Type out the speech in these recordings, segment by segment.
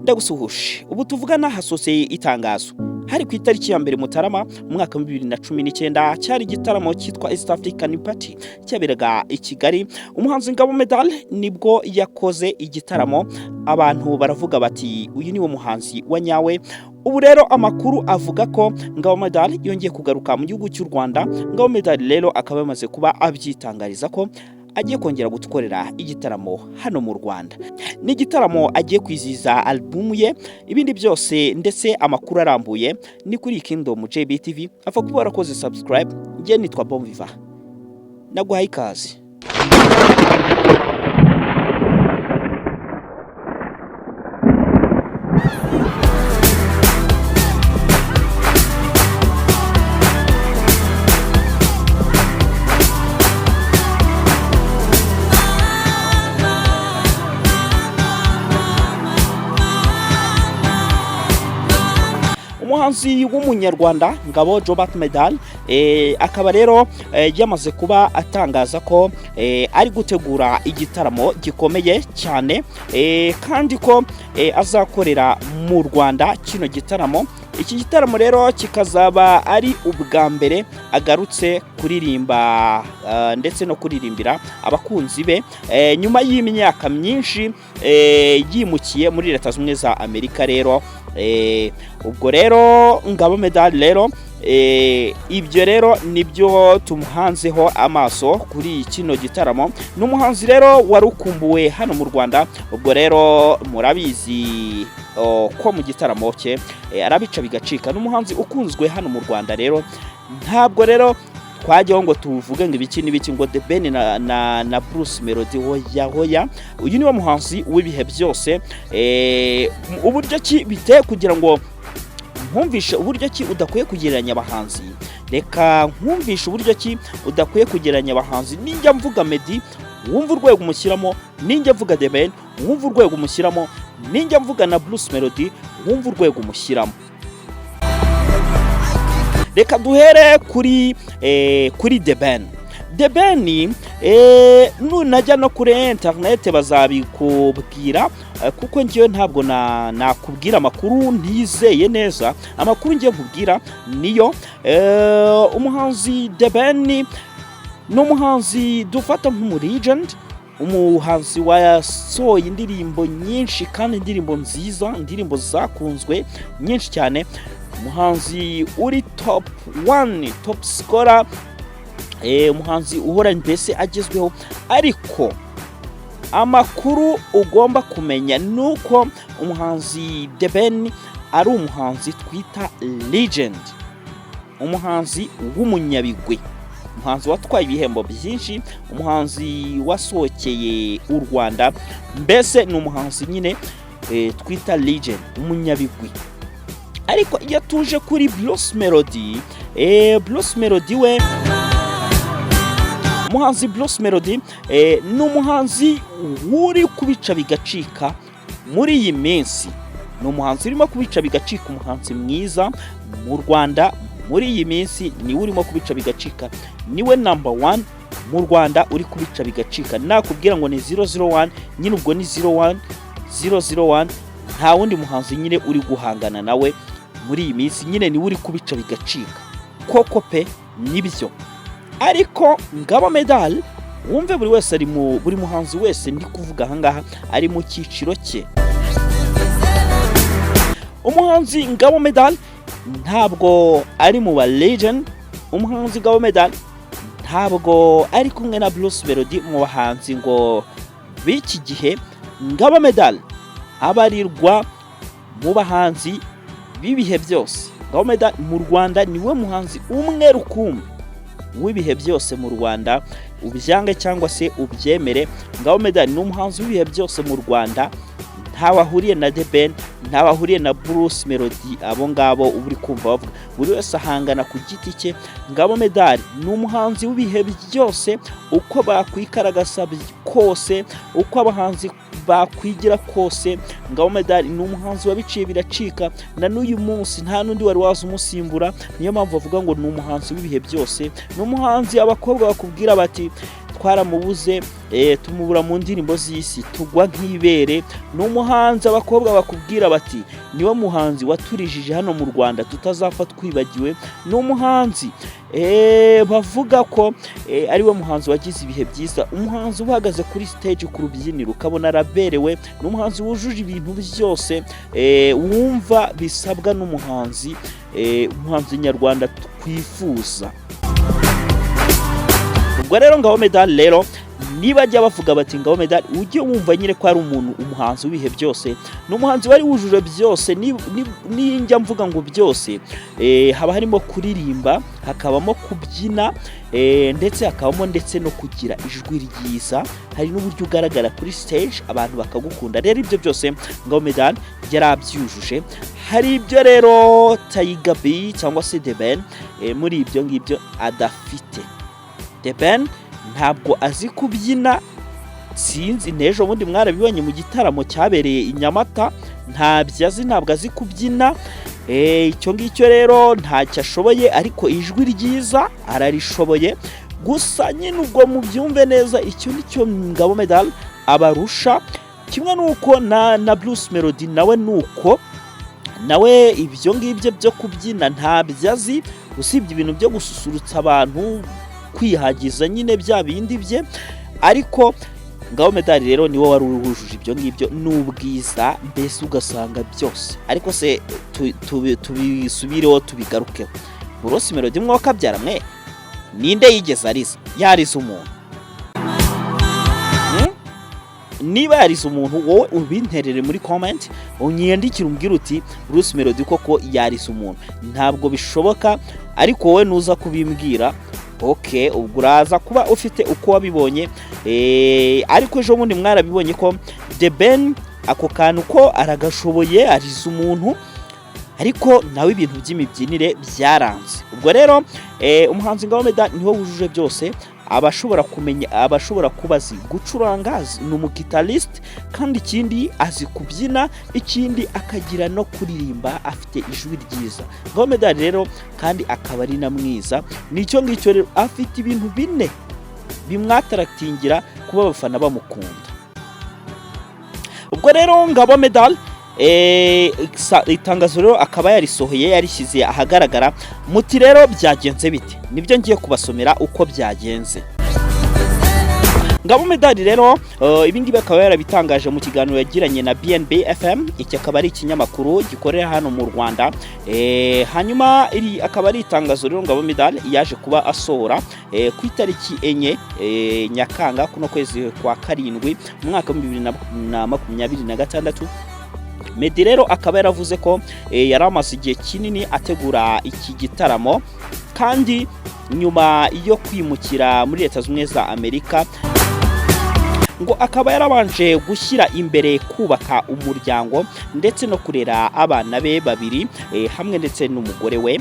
Ndagusuhuje. Ubu tuvugana hasoseye itangazo. Hari ku itariki ya 1 Mutarama mu mwaka wa 2019, cyari igitaramo cyitwa East African Party cyaberaga i Kigali. Umuhanzi Ngabo Medal nibwo yakoze igitaramo, abantu baravuga bati: "Uyu niwe muhanzi wa nyawe." Ubu rero amakuru avuga ko Ngabo Medal yongeye kugaruka mu gihugu cy'u Rwanda. Ngabo Medal rero akaba yamaze kuba abyitangariza ko agiye kongera gukorera igitaramo hano mu Rwanda. Ni igitaramo agiye kwizihiza alubumu ye, ibindi byose ndetse amakuru arambuye ni kuri Kingdom JBTV. Apfa kuba warakoze subscribe. Njye nitwa Bonviva, naguhaye ikaze. Umuhanzi w'umunyarwanda Ngabo Jobert Medal akaba rero yamaze kuba atangaza ko ari gutegura igitaramo gikomeye cyane, kandi ko azakorera mu Rwanda kino gitaramo. Iki gitaramo rero kikazaba ari ubwa mbere agarutse kuririmba ndetse no kuririmbira abakunzi be nyuma y'imyaka myinshi yimukiye muri Leta Zunze za Amerika. Rero ubwo rero Ngabo Medal rero, ibyo rero nibyo tumuhanzeho amaso kuri kino gitaramo. Ni umuhanzi rero wari ukumbuwe hano mu Rwanda. Ubwo rero murabizi ko mu gitaramo cye arabica bigacika. Ni umuhanzi ukunzwe hano mu Rwanda. Rero ntabwo rero twajyaho ngo tuvuge ngo ibiki n'ibiki, ngo The Ben na Bruce Melody. Hoya hoya, uyu niwe muhanzi w'ibihe byose. Uburyo ki biteye kugira ngo nkumvishe uburyo ki udakwiye kugereranya abahanzi, reka nkumvishe uburyo ki udakwiye kugereranya abahanzi. Ninjya mvuga Meddy wumva urwego umushyiramo, ninjya mvuga The Ben wumva urwego umushyiramo, ninjya mvuga na Bruce Melody wumva urwego umushyiramo. Reka duhere kuri The Ben. The Ben, nunajya no kuri internet bazabikubwira, kuko ngewe ntabwo nakubwira amakuru ntizeye neza. Amakuru ngiye nkubwira niyo umuhanzi The Ben ni umuhanzi dufata nk'umu legend, umuhanzi wasohoye indirimbo nyinshi kandi indirimbo nziza, indirimbo zakunzwe nyinshi cyane, umuhanzi uri top 1, top scorer, umuhanzi uhora mbese agezweho. Ariko amakuru ugomba kumenya ni uko umuhanzi The Ben ari umuhanzi twita legend, umuhanzi w'umunyabigwi, umuhanzi watwaye ibihembo byinshi, umuhanzi wasohokeye u Rwanda. Mbese ni umuhanzi nyine twita legend, umunyabigwi. Ariko iyo tuje kuri Bruce Melody, Bruce Melody we, umuhanzi Bruce Melody ni umuhanzi uri kubica bigacika muri iyi minsi. Ni umuhanzi urimo kubica bigacika, umuhanzi mwiza mu Rwanda muri iyi minsi, niwe urimo kubica bigacika, niwe number 1 mu Rwanda uri kubica bigacika. Nakubwira ngo ni 001 nyine, ubwo ni 01 001, nta wundi muhanzi nyine uri guhangana nawe muri iyi minsi, nyine niwe uri kubica bigacika koko pe, nibyo. Ariko Ngabo Medal, wumve, buri wese ari mu, buri muhanzi wese ndi kuvuga ahangaha ari mu cyiciro cye. Umuhanzi Ngabo Medal ntabwo ari mu ba legend. Umuhanzi Ngabo Medal ntabwo ari kumwe na Bruce Melody mu bahanzi ngo b'iki gihe. Ngabo Medal abarirwa mu bahanzi b'ibihe byose. Ngabo Medal mu Rwanda niwe muhanzi umwe rukumbi w'ibihe byose mu Rwanda, ubyange cyangwa se ubyemere. Ngabo Medal ni umuhanzi w'ibihe byose mu Rwanda, ntawe ahuriye na The Ben, ntawe ahuriye na Bruce Melody. Abo ngabo uba uri kumva bavuga, buri wese ahangana ku giti cye. Ngabo Medal ni umuhanzi w'ibihe byose. Uko bakwikaragasa kose, uko abahanzi bakwigira kose, Ngabo Medal ni umuhanzi wabiciye biracika, na n'uyu munsi nta n'undi wari waza umusimbura. Niyo mpamvu bavuga ngo ni umuhanzi w'ibihe byose. Ni umuhanzi abakobwa bakubwira bati Twaramubuze, tumubura mu ndirimbo z'isi, tugwa nk'ibere. Ni umuhanzi abakobwa bakubwira bati niwe muhanzi waturijije hano mu Rwanda, tutazapfa twibagiwe. Ni umuhanzi bavuga ko ariwe muhanzi wagize ibihe byiza, umuhanzi uhagaze kuri stage, ku rubyiniro, ukabona araberewe. Ni umuhanzi wujuje ibintu byose wumva bisabwa n'umuhanzi, umuhanzi nyarwanda twifuza. Ubwo rero Ngabo Medard rero, niba ajya bavuga bati Ngabo Medard, ujye wumva nyine ko ari umuntu, umuhanzi w'ibihe byose. Ni umuhanzi wari wujuje byose. Ninjya mvuga ngo byose, haba harimo kuririmba, hakabamo kubyina, ndetse hakabamo ndetse no kugira ijwi ryiza. Hari n'uburyo ugaragara kuri stage abantu bakagukunda. Rero ibyo byose Ngabo Medard yarabyujuje. Hari ibyo rero Tiger B cyangwa se The Ben, muri ibyo ngibyo adafite. The Ben ntabwo azi kubyina. Sinzi, n'ejo bundi mwarabibonye mu gitaramo cyabereye i Nyamata, ntabyo azi, ntabwo azi kubyina. Icyo ngicyo rero ntacyo ashoboye, ariko ijwi ryiza ararishoboye. Gusa nyine ubwo mubyumve neza, icyo nicyo Ngabo Medard abarusha. Kimwe n'uko na Bruce Melody nawe nuko, nawe ibyo ngibyo byo kubyina ntabyo azi, usibye ibintu byo gususurutsa abantu, kwihagiza nyine bya bindi bye. Ariko Ngabo Medard rero niwe wari wujuje ibyo ngibyo n'ubwiza, mbese ugasanga byose. Ariko se tubisubireho, tubigarukeho, Bruce Melody mwokabyara mwe, ninde yigeze ariza, yariza umuntu? Niba yarize umuntu, wowe ubinterere muri comment, unyandikire, umbwire uti Bruce Melody koko yarize umuntu. Ntabwo bishoboka, ariko wowe nuza kubimbwira, ok, ubwo uraza kuba ufite uko wabibonye. Ariko ejo bundi mwarabibonye ko The Ben ako kantu ko aragashoboye, ariza umuntu, ariko nawe ibintu by'imibyinire byaranze. Ubwo rero umuhanzi Ngabo Medard niwe wujuje byose. Abashobora kumenya, abashobora kuba azi gucuranga, ni umuguitariste, kandi ikindi azi kubyina, ikindi akagira no kuririmba, afite ijwi ryiza. Ngabo Medard rero kandi akaba ari na mwiza. Nicyo ngicyo rero, afite ibintu bine bimwattractingira kuba abafana bamukunda. Ubwo rero Ngabo Medard, itangazo rero akaba yarisohoye, yarishyize ahagaragara. Muti rero byagenze bite? Nibyo ngiye kubasomera uko byagenze. Ngabo Medard rero, ibi ngibi akaba yarabitangaje mu kiganiro yagiranye na BNB FM. Iki akaba ari ikinyamakuru gikorera hano mu Rwanda. Hanyuma iri akaba ari itangazo rero Ngabo Medard yaje kuba asohora ku itariki 4 Nyakanga, kuno kwezi kwa karindwi, mu mwaka wa 2026. Meddy rero akaba yaravuze ko yari amaze igihe kinini ategura iki gitaramo, kandi nyuma yo kwimukira muri Leta Zunze Ubumwe za Amerika, ngo akaba yarabanje gushyira imbere kubaka umuryango ndetse no kurera abana be babiri, hamwe ndetse n'umugore we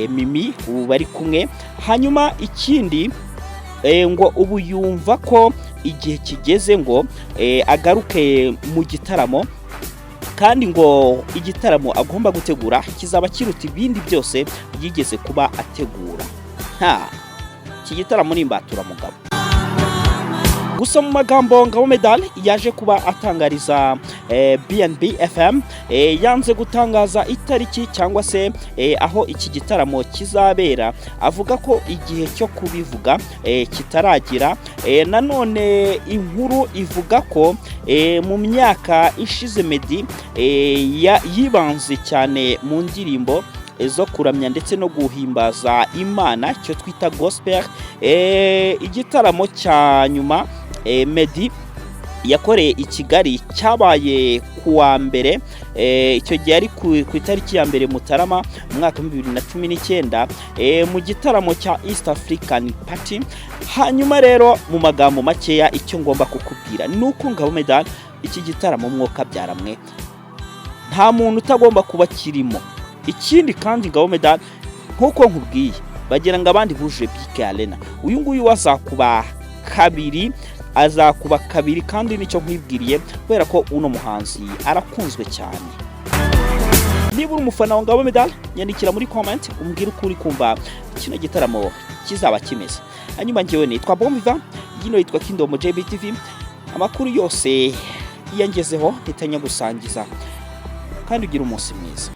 Mimi, ubu bari kumwe. Hanyuma ikindi, ngo ubu yumva ko igihe kigeze ngo agaruke mu gitaramo, kandi ngo igitaramo agomba gutegura kizaba kiruta ibindi byose yigeze kuba ategura. Nta iki gitaramo ni imbaturamugabo. Gusa mu magambo Ngabo Medard yaje kuba atangariza BNB FM, yanze gutangaza itariki cyangwa se aho iki gitaramo kizabera, avuga ko igihe cyo kubivuga kitaragira. Nanone inkuru ivuga ko mu myaka ishize Meddy yibanze cyane mu ndirimbo zo kuramya ndetse no guhimbaza Imana, icyo twita gospel. Igitaramo cya nyuma Meddy yakoreye i Kigali cyabaye ku wa mbere, icyo gihe ari ku itariki ya 1 Mutarama mu mwaka wa 2019, mu gitaramo cya East African Party. Hanyuma rero mu magambo makeya, icyo ngomba kukubwira ni uko Ngabo Medard, iki gitaramo mwokabyaramwe, nta muntu utagomba kuba kirimo. Ikindi kandi, Ngabo Medard, nk'uko nkubwiye, bagira ngo abandi buje BK Arena, uyu nguyu azakuba kabiri, azakuba kabiri. Kandi nicyo nkwibwiriye, kubera ko uno muhanzi arakunzwe cyane. Niba uri umufana wa Ngabo Medard, nyandikira muri comment umbwire uko uri kumva kino gitaramo kizaba kimeze. Hanyuma njyewe nitwa Bomviva. Yino yitwa Kingdom JBTV. Amakuru yose iyangezeho ntitanya gusangiza, kandi ugira umunsi mwiza.